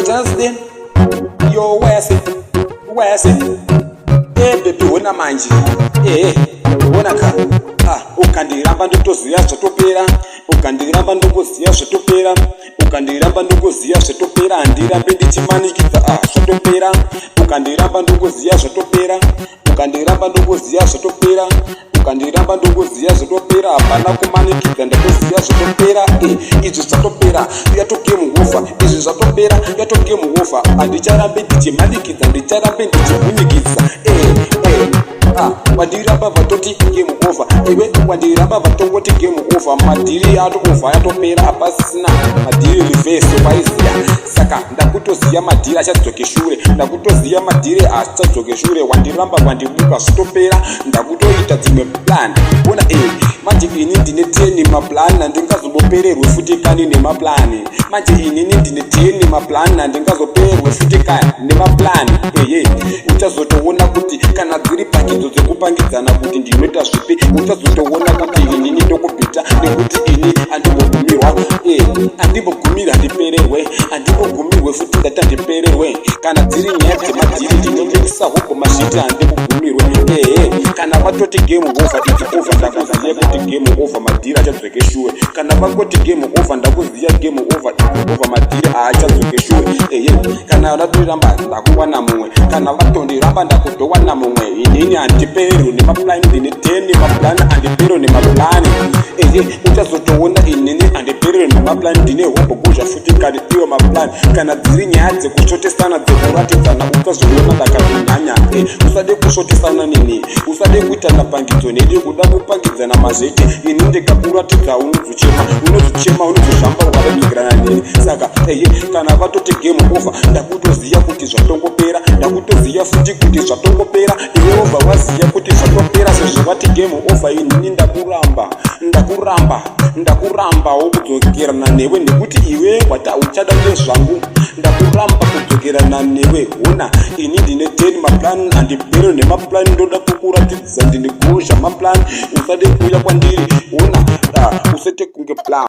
Justin, yo, wese wese. E baby, hona manje. Ehe, hona ka. Ah, ukandiramba ndotoziva zvatopera, ukandiramba ndongoziva zvatopera, ukandiramba ndongoziva zvatopera. Handirambe ndichimanikidza. Ah, zvatopera. Ukandiramba ndongoziva zvatopera, ukandiramba ndongoziva zvatopera, ukandiramba ndongoziva zvatopera. Hapana kumanikidza, ndatoziva zvatopera. E, izvi zvatopera, yato game over. Izvi zvatopera, yato game over. Handicharambe ndichimanikidza, ndicharambe ndichibunyikidza. E, e. Ah, wandiramba vatoti game over. Iwe wandiramba vatongoti game over. Madhiri ato over, yatopera, hapasisina madhiri reverse, waiziya. Saka ndakutoziya madhiri achadzoke shure, ndakutoziya madhiri achadzoke shure. Wandiramba, wandimuka, zvitopera, ndakutoita dzimwe plan. Ona e, manje ini ndine 10 maplan, handingazombopererwe futi kani nemaplan. Manje inini ndine 10 maplan, handingazopererwe futi kani nemaplan. Eye, uchazotoona kuti kana dziri pakidzo dzekupangidzana kuti ndinoita zvipi, uchazotoona kuti inini ndokubhita, nekuti ini handimbogumirwa. E, handimbogumiri, handipererwe, handimbogumirwe futi, ndati handipererwe. Kana dziri nyaya dzemadhiri, ndinomikisa hobho mazviti, handimbogumirwe. Ehe, kana vatoti game over, it's over. Ndakuziya kuti game over, madhiri achadzoke shure. Kana vangoti game over, ndakuziya game over, it's over, madhiri haachadzoke shure. Ehe, kana vatoramba, ndakuwana mumwe. Kana vatondiramba, ndakutowana mumwe. Inini handipererwe nemaplan, ndine 10 maplan, handipererwe nemaplan. Ehe, uchazotoona inini handipererwe nemaplan, ndine hobho kuzha futi kani iwo maplan. Kana dziri nyaya dzekushotesana, dzekuratidzana, uchazoona ndakatonyanya. E, usade kushotesana neni, usade kuita napangidzo nedi, kuda kupangidzana mazete. Ini ndikakuratidza unozochema, unozochema, unozozvamba ukadadzokerana neni. Saka eye, kana vatoti game over, ndakutoziya kuti zvatongopera, ndakutoziya futi kuti zvatongopera. Iwe wobva waziya kuti zvatopera sezvo vati game over. Inini ndakuramba, ndakuramba, ndakurambawo kudzokerana newe, nekuti iwe wati uchada nezvangu. Ndakuramba kudzokerana newe. Hona, ini ndine 10 maplan, handipere nemaplan. Ndoda kukuratidza ndine gozha maplan. Usade kuuya kwandiri. Hona, usete kunge plan.